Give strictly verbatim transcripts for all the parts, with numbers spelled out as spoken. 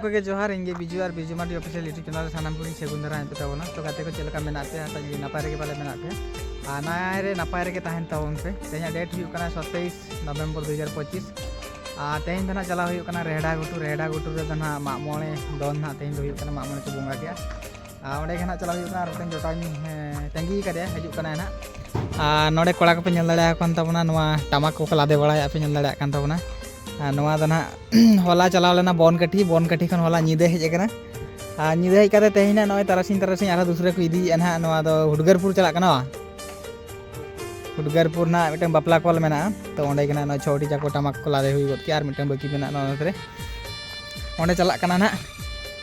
ᱜᱚᱢᱠᱮ ᱡᱚᱦᱟᱨ, ᱤᱧ ᱜᱮ ᱵᱤᱡᱩ ᱟᱨ ᱵᱤᱡᱩ ᱢᱟᱨᱰᱤ ᱚᱯᱷᱤᱥᱤᱭᱟᱞ YouTube ᱪᱮᱱᱮᱞ ᱨᱮ ᱥᱟᱱᱟᱢ ᱠᱚᱜᱮᱧ ᱥᱟᱹᱜᱩᱱ ᱫᱟᱨᱟᱢᱮᱫ ᱯᱮ ᱛᱟᱵᱚᱱᱟ᱾ ᱛᱚ ᱜᱟᱛᱮ ᱠᱚ, ᱪᱮᱫ ᱞᱮᱠᱟ ᱢᱮᱱᱟᱜ ᱯᱮᱭᱟ? ᱟᱥᱟ ᱡᱤᱣᱤ ᱱᱟᱯᱟᱭ ᱨᱮᱜᱮ ᱯᱟᱞᱮ ᱢᱮᱱᱟᱜ ᱯᱮᱭᱟ᱾ ᱟᱨ ᱱᱟᱭ ᱨᱮ ᱱᱟᱯᱟᱭ ᱨᱮᱜᱮ ᱛᱟᱦᱮᱱ ᱛᱟᱵᱚᱱ ᱯᱮ᱾ ᱛᱮᱦᱮᱧᱟᱜ ᱰᱮᱴ ᱦᱩᱭᱩᱜ ᱠᱟᱱᱟ ᱥᱟᱛᱟᱭᱤᱥ ᱱᱚᱵᱷᱮᱢᱵᱚᱨ ᱫᱩ ᱦᱟᱡᱟᱨ ᱯᱚᱸᱪᱤᱥ᱾ ᱟᱨ ᱛᱮᱦᱮᱧ ᱫᱚ ᱱᱟᱦᱟᱜ ᱪᱟᱞᱟᱣ ᱦᱩᱭᱩᱜ ᱠᱟᱱᱟ ᱨᱮᱦᱲᱟ ᱜᱷᱩᱴᱩ᱾ ᱨᱮᱦᱲᱟ ᱜᱷᱩᱴᱩ ᱨᱮᱫᱚ ᱱᱟᱦᱟᱜ ᱢᱟᱜ ᱢᱚᱬᱮ ᱫᱚᱱ ᱱᱟᱦᱟᱜ ᱛᱮᱦᱮᱧ ᱫᱚ ᱦᱩᱭᱩᱜ ᱠᱟᱱᱟ, ᱢᱟᱜ ᱢᱚᱬᱮ ᱠᱚ ᱵᱚᱸᱜᱟ ᱠᱮᱜᱼᱟ᱾ ᱟᱨ ᱚᱸᱰᱮ ᱜᱮ ᱱᱟᱦᱟᱜ ᱪᱟᱞᱟᱣ ᱦᱩᱭᱩᱜ ᱠᱟᱱᱟ, ᱟᱨ ᱢᱤᱫᱴᱮᱱ ᱡᱚᱴᱟᱣᱤᱧ, ᱮᱸ, ᱛᱟᱺᱜᱤ ᱠᱟᱫᱮᱭᱟ, ᱦᱤᱡᱩᱜ ᱠᱟᱱᱟᱭ ᱱᱟᱦᱟᱜ᱾ ᱟᱨ ᱱᱚᱰᱮ ᱠᱚᱲᱟ ᱠᱚᱯᱮ ᱧᱮᱞ ᱫᱟᱲᱮᱭᱟᱠᱚ ᱠᱟᱱ ᱛᱟᱵᱚᱱᱟ, ᱱᱚᱣᱟ ᱴᱟᱢᱟᱠ ᱠᱚᱠᱚ ᱞᱟᱫᱮ ᱵᱟᱲᱟᱭᱟ, ᱯᱮ ᱧᱮᱞ ᱫᱟᱲᱮᱭᱟᱜ ᱠᱟᱱ ᱛᱟᱵᱚᱱᱟ᱾ ᱟᱨ ᱱᱚᱣᱟ ᱫᱚ ᱱᱟᱦᱟᱜ ᱦᱚᱞᱟ ᱪᱟᱞᱟᱣ ᱞᱮᱱᱟ ᱵᱚᱱᱠᱟᱴᱷᱤ, ᱵᱚᱱᱠᱟᱴᱷᱤ ᱠᱷᱚᱱ ᱦᱚᱞᱟ ᱧᱤᱫᱟᱹ ᱦᱮᱡ ᱟᱠᱟᱱᱟ᱾ ᱟᱨ ᱧᱤᱫᱟᱹ ᱦᱮᱡ ᱠᱟᱛᱮ ᱛᱮᱦᱮᱧ ᱱᱟᱦᱟᱜ ᱱᱚᱜᱼᱚᱭ ᱛᱟᱨᱟᱥᱤᱧ ᱛᱟᱨᱟᱥᱤᱧ ᱟᱨᱦᱚᱸ ᱫᱩᱥᱨᱟᱹ ᱠᱚ ᱤᱫᱤᱭᱮᱫᱼᱟ ᱱᱟᱦᱟᱜ᱾ ᱱᱚᱣᱟ ᱫᱚ ᱦᱩᱰᱜᱟᱹᱨᱯᱩᱨ ᱪᱟᱞᱟᱜ ᱠᱟᱱᱟ, ᱵᱟᱝ? ᱦᱩᱰᱜᱟᱹᱨᱯᱩᱨ ᱱᱟᱦᱟᱜ ᱢᱤᱫᱴᱟᱝ ᱵᱟᱯᱞᱟ ᱠᱚᱞ ᱢᱮᱱᱟᱜᱼᱟ, ᱛᱚ ᱚᱸᱰᱮ ᱜᱮ ᱱᱟᱦᱟᱜ ᱱᱚᱣᱟ ᱪᱷᱚᱴᱤ ᱪᱟᱠᱚ ᱴᱟᱢᱟᱠ ᱠᱚ ᱞᱟᱫᱮ ᱦᱩᱭ ᱜᱚᱫ ᱠᱮᱜᱼᱟ, ᱟᱨ ᱢᱤᱫᱴᱟᱝ ᱵᱟᱹᱠᱤ ᱢᱮᱱᱟᱜᱼᱟ ᱱᱚᱣᱟ ᱨᱮ᱾ ᱚᱸᱰᱮ ᱪᱟᱞᱟᱜ ᱠᱟᱱᱟ ᱱᱟᱦᱟᱜ᱾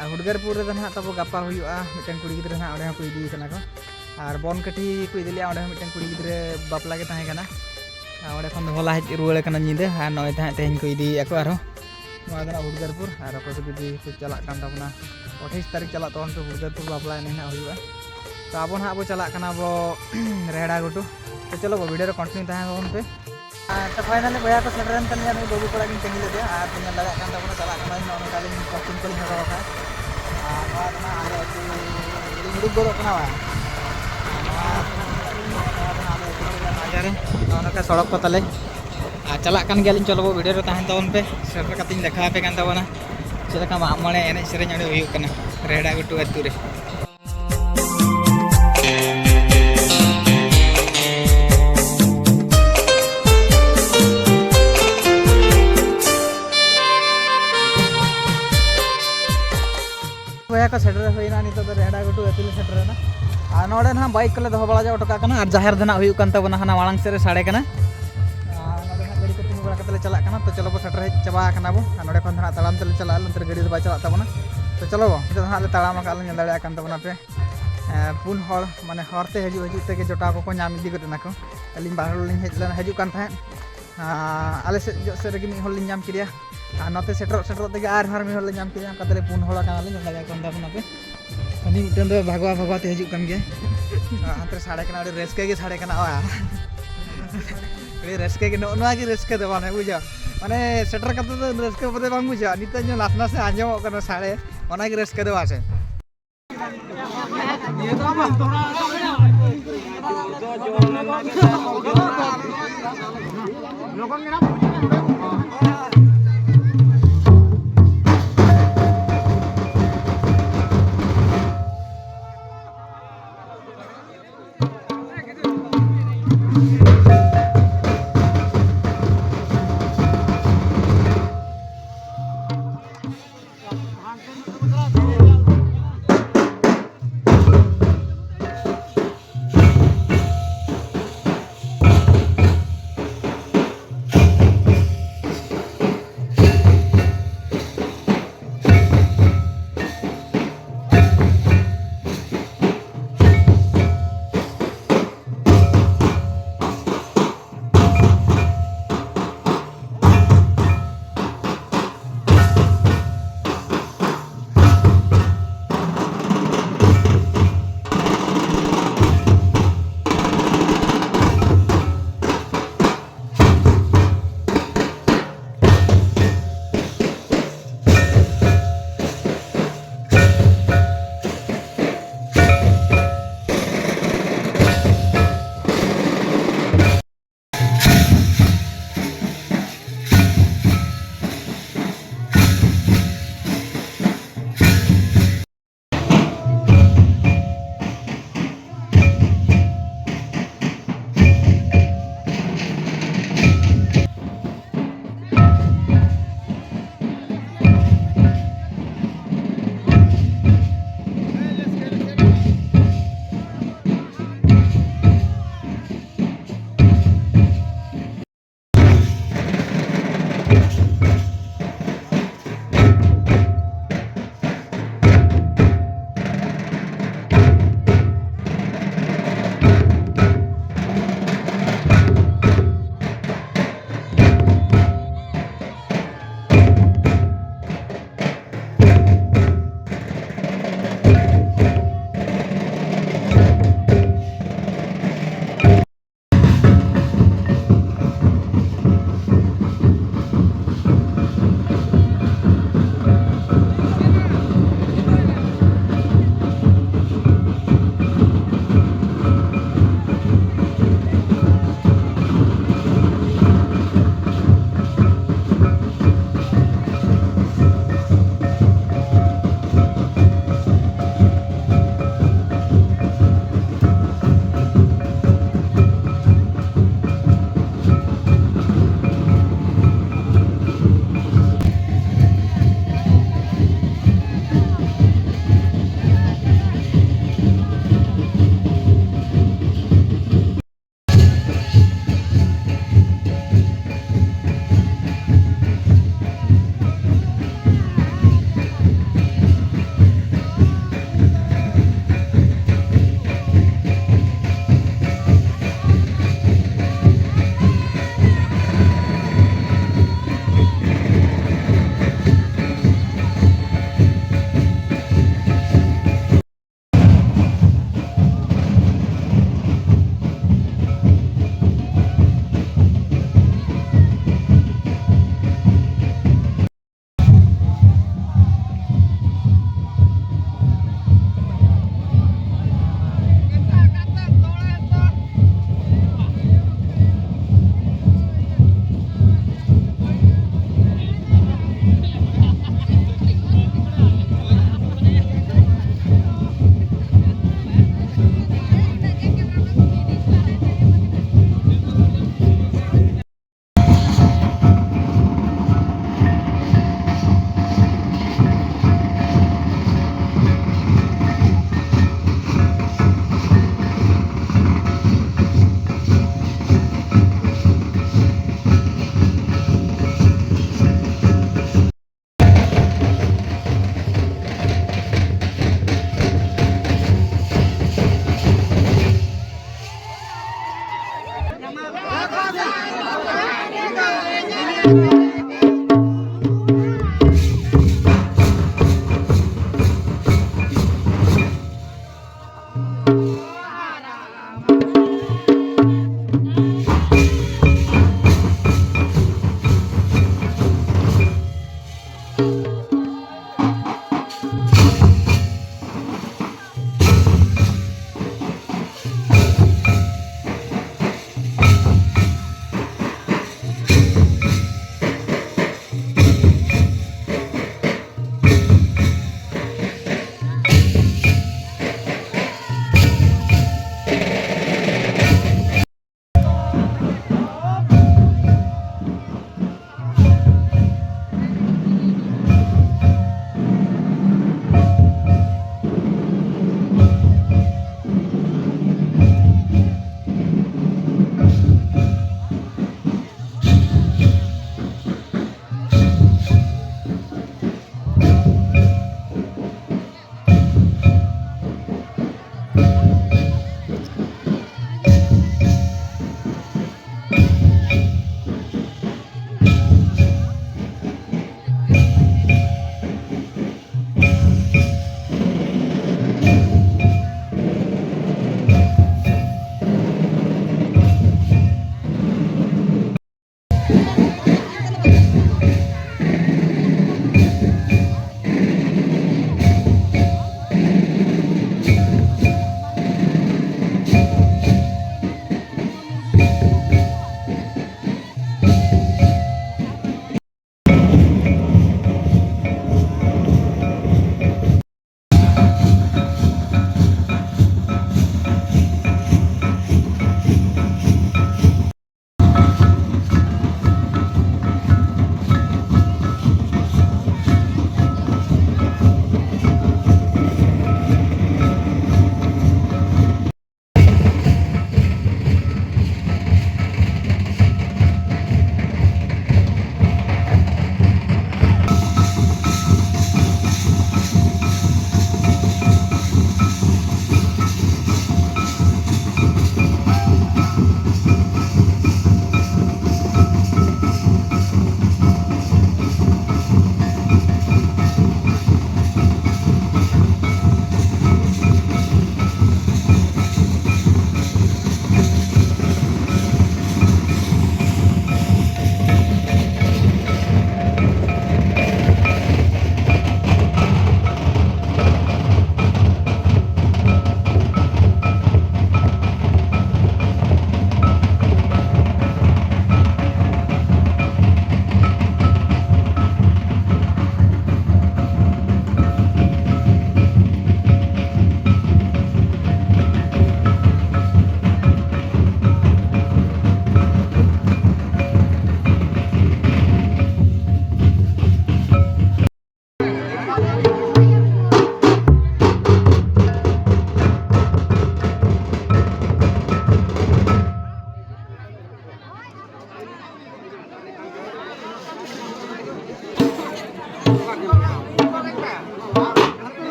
ᱟᱨ ᱦᱩᱰᱜᱟᱹᱨᱯᱩᱨ ᱨᱮᱫᱚ ᱱᱟᱦᱟᱜ ᱛᱟᱵᱚ ᱜᱟᱯᱟ ᱦᱩᱭᱩᱜᱼᱟ, ᱢᱤᱫᱴᱟᱝ ᱠᱩᱲᱤ ᱜᱤᱫᱽᱨᱟᱹ ᱱᱟᱦᱟᱜ ᱚᱸᱰᱮ ᱦᱚᱸᱠᱚ ᱤᱫᱤᱭᱮ ᱠᱟᱱᱟ ᱠᱚ᱾ ᱟᱨ ᱵᱚᱱᱠᱟᱴᱷᱤ ᱠᱚ ᱤᱫᱤ ᱞᱮᱜᱼᱟ, ᱚᱸᱰᱮ ᱦᱚᱸ ᱢᱤᱫᱴᱟᱝ ᱠᱩᱲᱤ ᱜᱤᱫᱽᱨᱟᱹ ᱵᱟᱯᱞᱟ ᱜᱮ ᱛᱟᱦᱮᱸ ᱠᱟᱱᱟ᱾ ᱟᱨ ᱚᱸᱰᱮ ᱠᱷᱚᱱ ᱫᱚ ᱦᱚᱞᱟ ᱦᱮᱡ ᱨᱩᱣᱟᱹᱲ ᱠᱟᱱᱟ ᱧᱤᱫᱟᱹ, ᱟᱨ ᱱᱚᱜᱼᱚᱭ ᱛᱟᱦᱮᱸᱫ ᱛᱮᱦᱮᱧ ᱠᱚ ᱤᱫᱤᱭᱮᱫᱼᱟ ᱠᱚ ᱟᱨᱦᱚᱸ᱾ ᱱᱚᱣᱟ ᱫᱚ ᱱᱟᱜ ᱦᱩᱰᱜᱟᱹᱨᱯᱩᱨ, ᱟᱨ ᱚᱠᱚᱭ ᱠᱚ ᱡᱩᱫᱤ ᱠᱚ ᱪᱟᱞᱟᱜ ᱠᱟᱱ ᱛᱟᱵᱚᱱᱟ, ᱟᱴᱷᱟᱭᱤᱥ ᱛᱟᱹᱨᱤᱠᱷ ᱪᱟᱞᱟᱜ ᱛᱟᱵᱚᱱ ᱯᱮ ᱦᱩᱰᱜᱟᱹᱨᱯᱩᱨ ᱵᱟᱯᱞᱟ ᱮᱱᱮᱡ ᱱᱟᱜ ᱦᱩᱭᱩᱜᱼᱟ᱾ ᱛᱚ ᱟᱵᱚ ᱱᱟᱦᱟᱜ ᱵᱚ ᱪᱟᱞᱟᱜ ᱠᱟᱱᱟ ᱵᱚ ᱨᱮᱦᱲᱟ ᱜᱷᱩᱴᱩ᱾ ᱛᱚ ᱪᱚᱞᱚ ᱵᱚ ᱵᱷᱤᱰᱤᱭᱳ ᱨᱮ ᱠᱚᱱᱴᱤᱱᱤᱭᱩ ᱛᱟᱦᱮᱸ ᱛᱟᱵᱚᱱ ᱯᱮ᱾ ᱟᱨ ᱛᱚ ᱯᱷᱟᱭᱱᱟᱞᱤ ᱵᱚᱭᱦᱟ ᱠᱚ ᱥᱮᱴᱮᱨᱮᱱ ᱛᱟᱞᱤᱧᱟ, ᱱᱩᱭ ᱵᱟᱹᱵᱩ ᱠᱚᱲᱟ ᱜᱤᱧ ᱛᱟᱺᱜᱤ ᱞᱮᱫᱮᱭᱟ, ᱟᱨ ᱯᱮ ᱧᱮᱞ ᱫᱟᱲᱮᱭᱟᱜ ᱠᱟᱱ ᱛᱟᱵᱚᱱᱟ ᱪᱟᱞᱟᱜ ᱠᱟᱱᱟ, ᱱᱚᱜᱼᱚ ᱱᱚᱝᱠᱟ ᱞᱤᱧ ᱠᱚᱥᱴᱤᱭᱩᱢ ᱠᱚᱞᱤᱧ ᱦᱚᱨᱚᱜ ᱟᱠᱟᱫᱼᱟ᱾ ᱟᱨ ᱱᱚᱣᱟ ᱫᱚ ᱱᱟᱦᱟᱜ ᱟᱞᱮ ᱟᱹᱛᱩ ᱞᱤᱧ ᱩᱰᱩᱠ ᱜᱚᱫᱚᱜ ᱠᱟᱱᱟ ᱵᱟᱝ᱾ ᱱᱚᱣᱟ ᱱᱚᱣᱟ ᱫᱚ ᱱᱟᱦᱟᱜ ᱟᱞᱮ ᱟᱹᱛᱩ ᱨᱮᱱᱟᱜ ᱢᱟᱡᱷᱮ ᱨᱮ ᱱᱚᱜᱼᱚ ᱱᱚᱝᱠᱟ ᱥᱚᱲᱚᱠ ᱠᱚ ᱛᱟᱞᱮ᱾ ᱟᱨ ᱪᱟᱞᱟᱜ ᱠᱟᱱ ᱜᱮᱭᱟᱞᱤᱧ, ᱪᱚᱞᱚ ᱵᱚ ᱵᱷᱤᱰᱤᱭᱳ ᱨᱮ ᱛᱟᱦᱮᱱ ᱛᱟᱵᱚᱱ ᱯᱮ, ᱥᱮᱴᱮᱨ ᱠᱟᱛᱮᱧ ᱫᱮᱠᱷᱟᱣ ᱟᱯᱮ ᱠᱟᱱ ᱛᱟᱵᱚᱱᱟ ᱪᱮᱫ ᱞᱮᱠᱟ ᱢᱟᱜ ᱢᱚᱬᱮ ᱮᱱᱮᱡ ᱥᱮᱨᱮᱧ ᱚᱸᱰᱮ ᱦᱩᱭᱩᱜ ᱠᱟᱱᱟ ᱨᱮᱦᱲᱟ ᱜᱷᱩᱴᱩ ᱟᱹᱛᱩ ᱨᱮ᱾ ᱵᱚᱭᱦᱟ ᱠᱚ ᱥᱮᱴᱮᱨ ᱦᱩᱭᱱᱟ, ᱱᱤᱛᱚᱜ ᱫᱚ ᱨᱮᱦᱲᱟ ᱜᱷᱩᱴᱩ ᱟᱹᱛᱩ ᱞᱮ ᱥᱮᱴᱮᱨᱮᱱᱟ᱾ ᱟᱨ ᱱᱚᱰᱮ ᱱᱟᱦᱟᱜ ᱵᱟᱭᱤᱠ ᱠᱚᱞᱮ ᱫᱚᱦᱚ ᱵᱟᱲᱟ ᱦᱚᱴᱚ ᱠᱟᱜ ᱠᱟᱱᱟ, ᱟᱨ ᱡᱟᱦᱮᱨ ᱫᱚ ᱱᱟᱦᱟᱜ ᱦᱩᱭᱩᱜ ᱠᱟᱱ ᱛᱟᱵᱚᱱᱟ ᱦᱟᱱᱟ ᱢᱟᱲᱟᱝ ᱥᱮᱫ ᱨᱮ ᱥᱟᱰᱮ ᱠᱟᱱᱟ᱾ ᱟᱨ ᱱᱚᱰᱮ ᱱᱟᱦᱟᱜ ᱜᱟᱹᱰᱤ ᱠᱚ ᱛᱤᱸᱜᱩ ᱵᱟᱲᱟ ᱠᱟᱛᱮ ᱞᱮ ᱪᱟᱞᱟᱜ ᱠᱟᱱᱟ᱾ ᱛᱚ ᱪᱚᱞᱚ ᱵᱚ ᱥᱮᱴᱮᱨ ᱦᱮᱡ ᱪᱟᱵᱟ ᱟᱠᱟᱱᱟ ᱵᱚ, ᱟᱨ ᱱᱚᱰᱮ ᱠᱷᱚᱱ ᱫᱚ ᱱᱟᱦᱟᱜ ᱛᱟᱲᱟᱢ ᱛᱮᱞᱮ ᱪᱟᱞᱟᱜᱼᱟ, ᱱᱚᱛᱮ ᱨᱮ ᱜᱟᱹᱰᱤ ᱫᱚ ᱵᱟᱭ ᱪᱟᱞᱟᱜ ᱛᱟᱵᱚᱱᱟ᱾ ᱛᱚ ᱪᱚᱞᱚ ᱵᱚ, ᱱᱤᱛᱚᱜ ᱫᱚ ᱱᱟᱦᱟᱜ ᱞᱮ ᱛᱟᱲᱟᱢ ᱟᱠᱟᱫ, ᱞᱮ ᱧᱮᱞ ᱫᱟᱲᱮᱭᱟᱜ ᱠᱟᱱ ᱛᱟᱵᱚᱱᱟ ᱯᱮ᱾ ᱮᱸ, ᱯᱩᱱ ᱦᱚᱲ, ᱢᱟᱱᱮ ᱦᱚᱨ ᱛᱮ ᱦᱤᱡᱩᱜ ᱦᱤᱡᱩᱜ ᱛᱮᱜᱮ ᱡᱚᱴᱟᱣ ᱠᱚᱠᱚ ᱧᱟᱢ ᱤᱫᱤ ᱜᱚᱫ ᱮᱱᱟ ᱠᱚ᱾ ᱟᱹᱞᱤᱧ ᱵᱟᱦᱨᱮ ᱞᱤᱧ ᱦᱮᱡ ᱞᱮᱱᱟ, ᱦᱤᱡᱩᱜ ᱠᱟᱱ ᱛᱟᱦᱮᱸᱫ᱾ ᱟᱸ, ᱟᱞᱮ ᱥᱮᱫ ᱡᱚᱜ ᱥᱮᱫ ᱨᱮᱜᱮ ᱢᱤᱫ ᱦᱚᱲ ᱞᱤᱧ ᱧᱟᱢ ᱠᱮᱫᱮᱭᱟ, ᱟᱨ ᱱᱚᱛᱮ ᱥᱮᱴᱮᱨᱚᱜ ᱥᱮᱴᱮᱨᱚᱜ ᱛᱮᱜᱮ ᱟᱨᱦᱚᱸ ᱟᱨ ᱢᱤᱫ ᱦᱚᱲ ᱞᱮ ᱧᱟᱢ ᱠᱮᱫᱮᱭᱟ᱾ ᱚᱱᱠᱟ ᱛᱮᱞᱮ ᱯᱩᱱ ᱦᱚᱲ ᱟᱠᱟᱱᱟᱞᱮ, ᱧᱮᱞ ᱫᱟᱲᱮᱭᱟᱜ ᱠᱟᱱ ᱛᱟᱵᱚᱱᱟ ᱯᱮ᱾ ᱩᱱᱤ ᱢᱤᱫᱴᱮᱱ ᱫᱚ ᱵᱷᱟᱜᱽᱣᱟ ᱵᱷᱟᱜᱽᱣᱟ ᱛᱮ ᱦᱤᱡᱩᱜ ᱠᱟᱱ ᱜᱮᱭᱟᱭ᱾ ᱟᱨ ᱦᱟᱱᱛᱮ ᱨᱮ ᱥᱟᱰᱮ ᱠᱟᱱᱟ, ᱟᱹᱰᱤ ᱨᱟᱹᱥᱠᱟᱹ ᱜᱮ ᱥᱟᱰᱮ ᱠᱟᱱᱟ᱾ ᱚ, ᱟᱹᱰᱤ ᱨᱟᱹᱥᱠᱟᱹ ᱜᱮ, ᱱᱚᱜᱼᱚ ᱱᱚᱣᱟ ᱜᱮ ᱨᱟᱹᱥᱠᱟᱹ ᱫᱚ ᱵᱟᱝ, ᱵᱩᱡᱷᱟᱹᱣ? ᱢᱟᱱᱮ ᱥᱮᱴᱮᱨ ᱠᱟᱛᱮ ᱫᱚ ᱨᱟᱹᱥᱠᱟᱹ ᱵᱚᱞᱮ ᱵᱟᱝ ᱵᱩᱡᱷᱟᱹᱜᱼᱟ, ᱱᱤᱛᱚᱜ ᱧᱚᱜ ᱱᱟᱥᱮ ᱱᱟᱥᱮ ᱟᱸᱡᱚᱢᱚᱜ ᱠᱟᱱᱟ ᱥᱟᱰᱮ, ᱚᱱᱟᱜᱮ ᱨᱟᱹᱥᱠᱟᱹ ᱫᱚ ᱵᱟᱥᱮ᱾